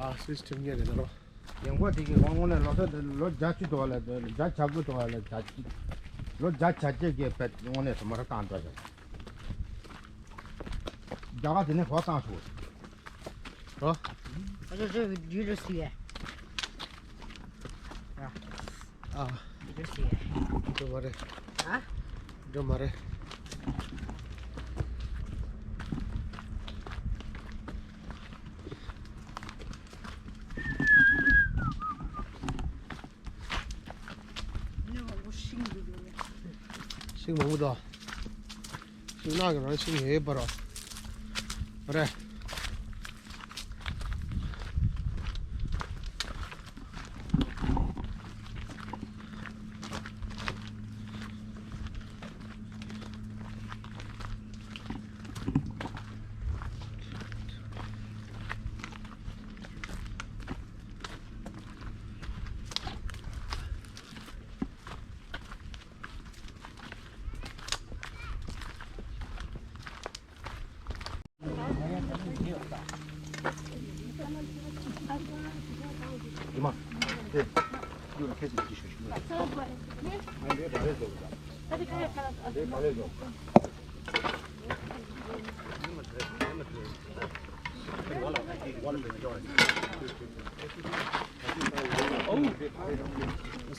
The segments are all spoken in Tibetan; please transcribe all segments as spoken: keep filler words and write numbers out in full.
ཨ་སུས་ཁྲིམས་ཉེ་རེད་ད་རོ། ཡང་སྒོ་དེ་གི་དབང་དངོས་གནས་ལོ་ས་དེ་ལོ་བརྒྱ་བཅུ་དོ་ལ་དེ་བརྒྱ་བྱ་དགུ་དོ་ལ་བརྒྱ་ལོ་བརྒྱ་བྱ་བརྒྱད་ཀྱི་བེད་དངོས་གནས་དུ་མར་བཏང་འགྲོ་ཞིང་། རྒྱ་གར་དེ་ནས་གོ་བཏང་ཤོག་རོ། ཨ་ཅོ་ཅོ་བི་ཌིའོ་ཟེར་ཡ། ཨ། འགྲོ་མ་རེད། ཨ། འགྲོ་མ་རེད། ཤིང་མང་པོ་འདུག་ཤིང་ནགས་ཀྱི་རང་ཤིང་ཡོད་པ་རོ། རེད།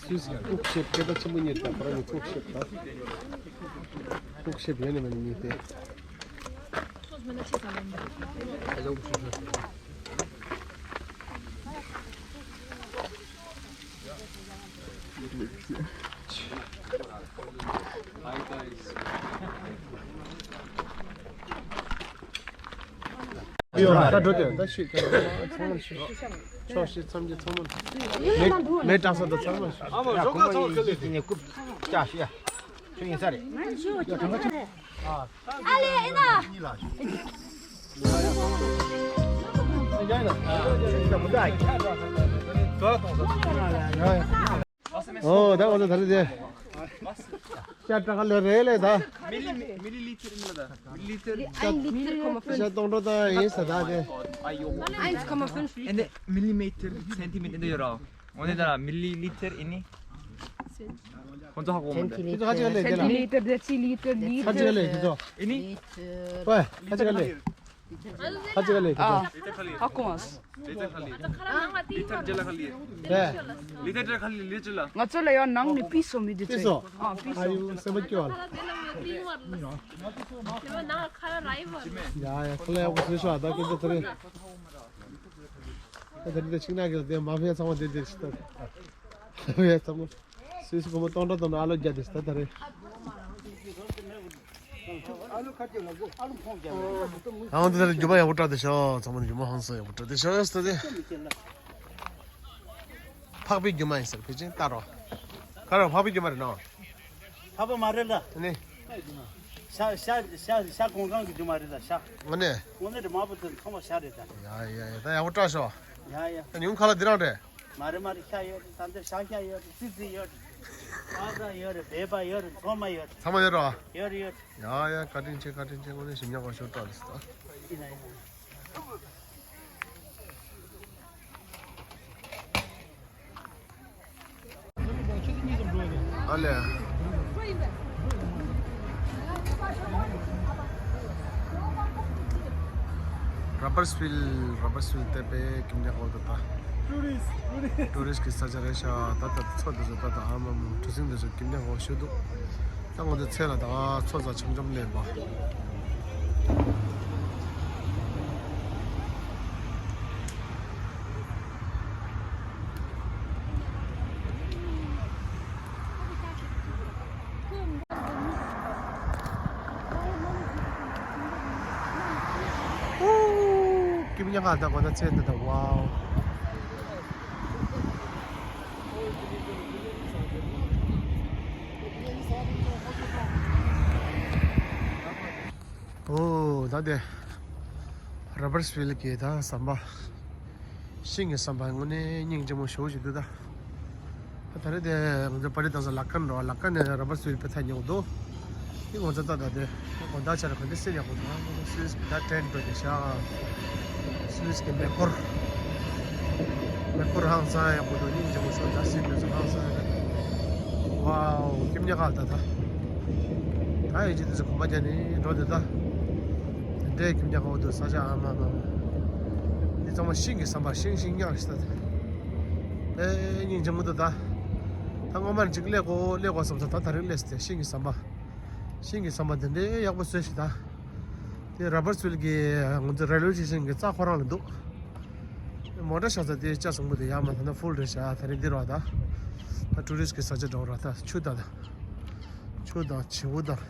སུས་ཀྱང་ཀུག་ཤེབ་སྐད་གྲགས་ཆེན་པོ་རྙེད་དང་ཁོ་རང་གི་ཀུག་ཤེབ་དང་ཀུག་ཤེབ་ཡོད་ནི་མ་ནི་རྙེད་དེ། ད་འགྲོ་དེ་ད་ཤི་ད་ཚང་མ་ཤི་ཕྱོགས་ཤི་མཚམས་ཀྱི་ཚང་མ་མེ་མེ་བཀྲ་ས་ད་ཚང་མ་ཤི། ཨ་མ་ཞོགས་ཁ་ཚང་མ་ཁ་ལེ། ཁྱོད་ཡིན་ས་རེད། ཨ་ལེ་ཨེ་ན། ཨོ་ད་འོ་ད་དེ་ཤ་སྐྲག་ལེ་རེད་ལེ་ད། མི་ལི་མི་ལི་ལི་ཐེར་ཨིན་ལ་ད། མི་ལི་ཐེར། Ein Liter komma fünf. ཤ་སྟོང་འགྲོ་ད་ཡིན་ས་ད་དེ། Eins Komma fünf Liter. ཨེ་ནས་མི་ལི་མི་ཐེར་སེན་ཏི་མི་ཐེར་འདི་ཡོད་རོ། འོ་ནས་ད་མི་ལི་ལི་ཐེར་ཨེ་ནི། ཁོང་ཚོ་ཧ་གོ་མི་འདུག་ཁྱེད་ཚོ་ཧ་ཅི་ག་ལས་ཁྱེད་ཚོ། Zentiliter, Deziliter, Liter. ཧ་ཅི་ག་ལས་ཁྱེད་ཚོ། ཨེ་ནི། ཝེ། ཧ་ཅི་ག་ལས། ཧ་ཅི་ག་ལས་ཁྱེད་ཚོ། ཧ་གོ་མ་སོང་། ལི་ཐར་ཁ་ལི། ལི་ཐར་ཁ་ལི། ལི་ཐར་ཇེ་ལ་ཁ་ལི། ལི་ཐར་ཁ་ལི་ལི་ཇེ་ལ། ང་ཚོ་ལ་ཡང་ནང་ནས་པི་སོ་མི་འདུག་པི་སོ། ཨ་པི་སོ། ཨ་ཡུ་སེམས་པ་སྐྱོ་བ། ཡ་ཡ་ཁ་ལ་ཡག་པོ་བཟོས་ཤག་ད་སྐད་ཆ་དེ་རེད། ད་དེ་རིང་ད་ཆིག་ནག་གི་དེ་མ་ཕེ་ཚང་མ་དེ་དེ་ཞིག་ད། མ་ཕེ་ཚང་མ། སུས་སུ་སྒོར་མོ་སྟོང་ཕྲག་སྟོང་ཕྲག་ཨ་ལོ་བརྒྱབ་དེ་ད་ད་རེད། ཨ་འདི་ད་རྒྱུ་མ་ཡག་པོ་བཀྲ་དེ་ཤོག་ཚང་མ་རྒྱུ་མ་ཧང་སང་ཡག་པོ་བཀྲ་དེ་ཤོག་ཟེར་ཏེ། ཕག་པའི་རྒྱུ་མ་ཡིན་ཟེར་ཕལ་ཆེར་ལྟ་རོགས། ག་རེ་ཕག་པའི་རྒྱུ་མ་རེད་ནོ། ཕག་པ་མ་རེད་ལ། ནི། ཤ་ཤ་ཤ་ཤ་གོང་ཁང་གི་རྒྱུ་མ་རེད་ལ་ཤ། ངོ་ནས། ངོ་ནས་དེ་དམར་པོ་དེ་ཚང་མ་ཤ་རེད་ད། ཡ་ཡ་ཡ་ད་ཡག་པོ་བཀྲ་ཤོག་ཡ་ཡ། ད་ཉུང་ཁ་ལ་འདི་རང་རེད། མ་རེད་མ་རེད་ཤ་ཡོད་རེད། ད་འདི་ཤ་ཤ་ཡོད་རེད། ཙི་ཙི་ཡོད་རེད། ཨ་ཙ་ཡོད་རེད། བེ་བ་ཡོད་རེད། ཚོ་མ་ཡོད་རེད། ཚང་མ་ཡོད་རོ། ཡོད་རེད་ཡོད་རེད། ཡ་ཡ་བཀའ་དྲིན་ཆེ་བཀའ་དྲིན་ཆེ། དངོས་གནས་ཞིམ་ཉག་པ་ཤོག་བཀྲ་རེད་ད། ཡིན་ན་ཡིན་ན། ཨ་ལེ། ར་བར་སི་ཕིལ་ར་བར་སི་ཕིལ་དེ་དཔེ་ཀིམ་ཉག་འོ་ད་ད། ཊུ་རི་སི་ཊུ་རི་སི་ཀི་ས་ཆ་རེད་ཤག་ད་ད་མཚོ་དེ་ཚོ་ད་ད་ཨ་མ་མ་གྲུ་གཟིངས་དེ་ཚོ་ཀིམ་ཉག་འོ་ཞུ་འདུག་ད་ང་ཚོ་ཚེ་ལ་ད་མཚོ་ཚ་ཆམ་ཆམ་ལེན་པ། ཀིམ་ཉག་ག་ད་གོ་ད་ཚེ་འདི་ད་ཝའོ། ཨོ་ད་དེ་ར་བར་སི་ཕིལ་གྱི་ད་ཟམ་པ། ཤིང་གི་ཟམ་པ་དངོས་གནས་སྙིང་རྗེ་མོ་ཞེ་པོ་ཅིག་འདུག་ད། ད་རེས་དེ་ང་ཚོ་པ་རི་དང་ས་ལ་ཀན་རོ་ལ་ཀན་ནས་ར་བར་སི་ཕིལ་དཔེ་ཐག་ཉེ་པོ་འདུག་དེ་ང་ཚོ་ད་ད་དེ་དགོང་དག་ཆ་ར་ག་འདྲ་སེ་ཡག་པོ་འདུག་སུད་སི་གི་ད་ཊེན་ཊི་འགྲོ་དེ་ཤག་སུད་སི་གི་མེ་འཁོར། མེ་འཁོར་ཧང་སང་ཡག་པོ་འདུག་སྙིང་རྗེ་མོ་ཤོར། ད་སྲིད་དེ་ཚོ་ཧང་སང་ཡག་པོ། ཝའོ། སྐྱིད་ཉག་ག་ད་ད། ད་ཡིན་གཅིག་དེ་ཚོ་གོམ་པ་རྒྱག་ནས་འགྲོ་དེ་ད། དེ་འདྲའི་སྐྱིད་ཉག་ག་འོ་འདུག་ས་ཆ་ཨ་མ་མ་མ། འདི་ཚང་མ་ཤིང་གི་ཟམ་པ། ཤིང་ཤིང་ཉག་ཞིག་ད་དེ། ཨེ་སྙིང་རྗེ་མོ་འདུག་ད། ད་སྔོན་མར་ཅིག་སླེབས་དགོས་སླེབས་དགོས་བསམ་ས། ད་ད་རེས་སླེབས་སོང་། དེ་ཤིང་གི་ཟམ་པ། ཤིང་གི་ཟམ་པ་དེ་འདྲའི་ཡག་པོ་བཟོས་ཤིག་ད། དེ་ར་བར་སི་ཝིལ་གྱི་ང་ཚོ་རེལ་ཝེ་སི་ཊེ་ཤན་གྱི་རྩ་ཁོ་རང་ལ་འདུག་མོ་ཊ་བཞག་ས་དེ་ལྕགས་བཟང་པོ་དེ་ཡར་མར་ད་ན་ཧྥུལ་རེད་ཤག་ད་རིང་འདིར་བ་ད། ད་ཊུ་རི་སི་ཊི་གི་ས་ཆ་འདྲ་བོ་ར། ད་ཆུ་དང་། ཆུ་དང་བྱིའུ་དང་།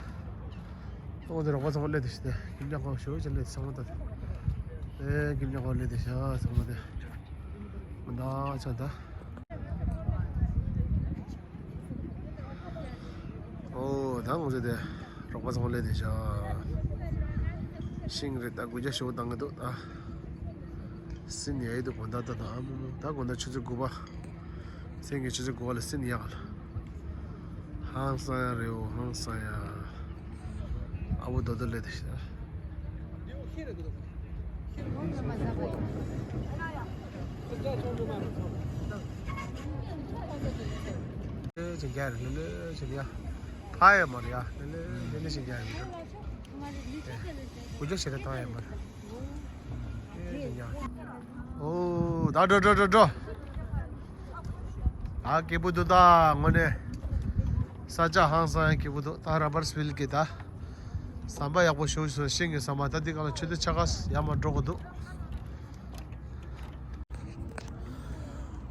ཨོ་དེ་རོགས་པ་ཚང་མ་སླེབས་དེ་ཤི་དེ་སྐྱིད་ཉག་ག་ཞོ་ཅིག་སླེབས་ཚང་མ་ད། ཨེ་སྐྱིད་ཉག་ག་སླེབས་དེ་ཤག་ཚང་མ་དེ། མི་འདའ་ཆ་ད། ཨོ་ད་ང་ཚོ་དེ་རོགས་པ་ཚང་མ་སླེབས་དེ་ཤག་ཤིང་རེད། ད་དགུ་བརྒྱ་ཞེ་པོ་བཏང་གི་འདུག་ད་སྲིན་ཡ་ཡི་འདུག་གོ་ད། ད་ད་ཨ་མ་མ་ད་དགོང་དག་ཆུ་ཚོད་དགུ་པ། མཚན་གྱི་ཆུ་ཚོད་དགུ་པ་ལ་སྲིན་ཡ་ག་ལ། ཧང་སང་ཡ་རེད་འོ། ཧང་སང་ཡ། ཨ་བོ་རྡོ་རྡོ་སླེབས་དེ་ཤག་ཅིག་རྒྱ་རེད། ལེ་ལེ་ཅིག་རྒྱ་རེད། ལེ་ལེ་ཅིག་ཡ། ཕ་ཡ་མ་རེད་ཡ། ལེ་ལེ་ལེ་ལེ་ཅིག་རྒྱ་རེད། ཨོ་ད་འགྲོ་འགྲོ་འགྲོ་འགྲོ། ད་སྐྱིད་པོ་འདུག་ད་དངོས་གནས། ས་ཆ་ཧང་སང་ཡ་སྐྱིད་པོ་འདུག་ད་ར་བར་སི་ཝིལ་གྱི་ད། ཟམ་པ་ཡག་པོ་ཞིག་བཟོས། ཤིང་གི་ཟམ་པ། ད་འདི་སྒང་ལ་ཆུ་ཚོད་ཕྱེད་ཀ་ཡར་མར་འགྲོ་དགོས་འདུག་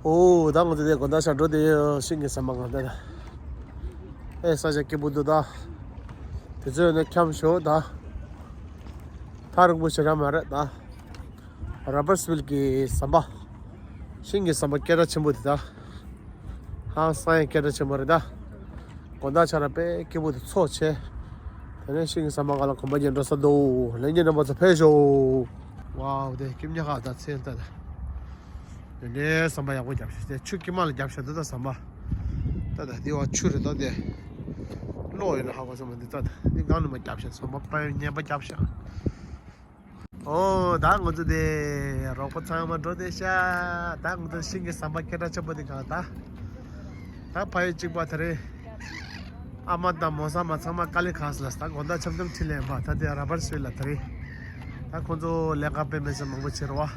ཨོ་ད་ང་ཚོ་དེ་དགོང་དག་ཤར་འགྲོ་དེ་ཤིང་གི་ཟམ་པ་སྒང་ད་ད། ཨེ་ས་ཆ་སྐྱིད་པོ་འདུག་ད། དུས་ཚོད་ནི་འཁྱམས་ཤོག་ད། ཐག་རིང་པོ་ཞིག་ར་མ་རེད་ད། ར་བར་སི་ཝིལ་གྱི་ཟམ་པ། ཤིང་གི་ཟམ་པ་སྐད་གྲགས་ཆེན་པོ་དེ་ད། ཧང་སང་ཡ་སྐད་གྲགས་ཆེན་པོ་རེད་ད། དགོང་དག་ཆ་ར་དཔེ་སྐྱིད་པོ་དེ་ཚོགས་བྱས། དེ་ནས་ཤིང་གི་ཟམ་པ་སྒང་ལ་གོམ་པ་རྒྱག་འགྲོ་ས་འདུག་ལྷན་རྒྱས་རྣམ་པ་ཚོ་ཕེབས་ཤོག་ཝའོ་དེ་སྐྱིད་ཉག་ག་ད་ཚེ་ད་ད། དེ་འདྲའི་ཟམ་པ་ཡག་པོ་བརྒྱབ་ཤག་དེ་ཆུ་དཀྱིལ་མ་ལ་བརྒྱབ་ཤག་འདུག་ད་ཟམ་པ། ད་ད་འདི་བ་ཆུ་རེད་ད་དེ། གློག་ཡོད་ན་ཧ་གོ་ས་མ་འདི་ད་ད་འདི་སྒང་ལ་མ་བརྒྱབ་ཤག་ཟམ་པ་དཔེ་ངན་པ་བརྒྱབ་ཤག་ཨོ་ད་ང་ཚོ་དེ་རོགས་པ་ཚང་མ་འགྲོ་བསྡད་ཤག་ད་ང་ཚོ་ཤིང་གི་ཟམ་པ་སྐད་གྲགས་ཆེན་པོ་དེ་སྒང་ད། ད་ཕ་ཡུལ་གཅིག་པ་དེ་རེད། ཨ་མ་དང་མོ་ས་མ་ཚང་མ་དཀའ་ལས་ཁག་སོང་ལ། ད་དགོང་དག་འཆམ་འཆམ་འཁྲིད་ལེན་པ་ད་དེ་ར་བར་སི་ཝིལ་ལ་དེ་རེད། ད་ཁོང་ཚོ་ལས་ཀ་དཔེ་མི་སྲིད་མང་པོ་བྱེད་རེད་བ།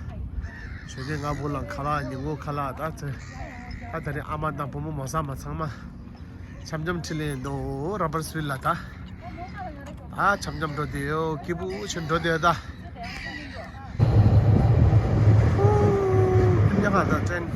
ཞོགས་ཀས་སྔ་པོ་ལ་ཁ་ལག་ཉིན་གུང་ཁ་ལག་ད་དེ། ད་དེ་རིང་ཨ་མ་དང་བུ་མོ་མོ་ས་མ་ཚང་མ་འཆམ་འཆམ་འཁྲིད་ལེན་འདུག་ར་བར་སི་ཝིལ་ལ་ད། ད་འཆམ་འཆམ་འགྲོ་བསྡད་ཡོད། སྐྱིད་པོ་ཞིག་འགྲོ་བསྡད་ཡོད་ད། ཉག་ག་ད་ཊེན།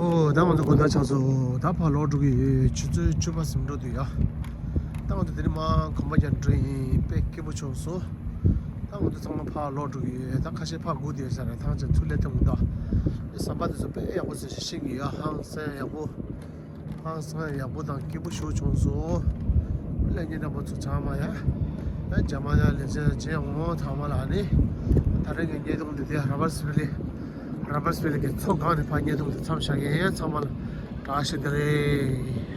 ཨོ་ད་ང་ཚོ་དགོང་དག་ཆགས་སོང་། ད་ཕར་ལོག་འགྲོ་གི་ཡོད། ཆུ་ཚོད་བཅུ་པ་ཟིན་འགྲོ་འདུག་ཡ། ད་ང་ཚོ་དེ་རིང་མར་གོམ་པ་རྒྱག་འགྲོ་ཡིན། དཔེ་སྐྱིད་པོ་བྱུང་སོང་། ད་ང་ཚོ་ཚང་མ་ཕར་ལོག་འགྲོ་གི་ཡོད། ད་ཁ་ཤས་ཕར་སྒུག་བསྡད་ཡོད་ས་རེད། ཐང་ཆེན་ཚུར་སླེབས་ཐུབ་མི་འདུག་ཟམ་པ་དེ་ཚོ་དཔེ་ཡག་པོ་བཟོས་ཤིང་གི་ཡ། ཧང་སང་ཡག་པོ། ཧང་སང་ཡག་པོ་དང་སྐྱིད་པོ་ཞིག་བྱུང་སོང་། ལྷན་རྒྱས་རྣམ་པ་ཚོ་ཚང་མ་ཡ། ད་འཇམ་དབྱངས་ལེགས་བྱས་བྱས་འོང་ཚང་མ་ལ་ནི། ད་རེས་ཀྱི་བརྙན་ཐུང་འདི་དེ་ར་བར་སི་ཝིལ་ལི། ར་བར་སི་ཝིལ་གྱི་མཚོ་སྒང་ནས་ཕར་བརྙན་ཐུང་འདི་མཚམས་བཞག་གི་ཡིན། ཚང་མ་ལ་བཀྲ་ཤིས་བདེ་ལེགས།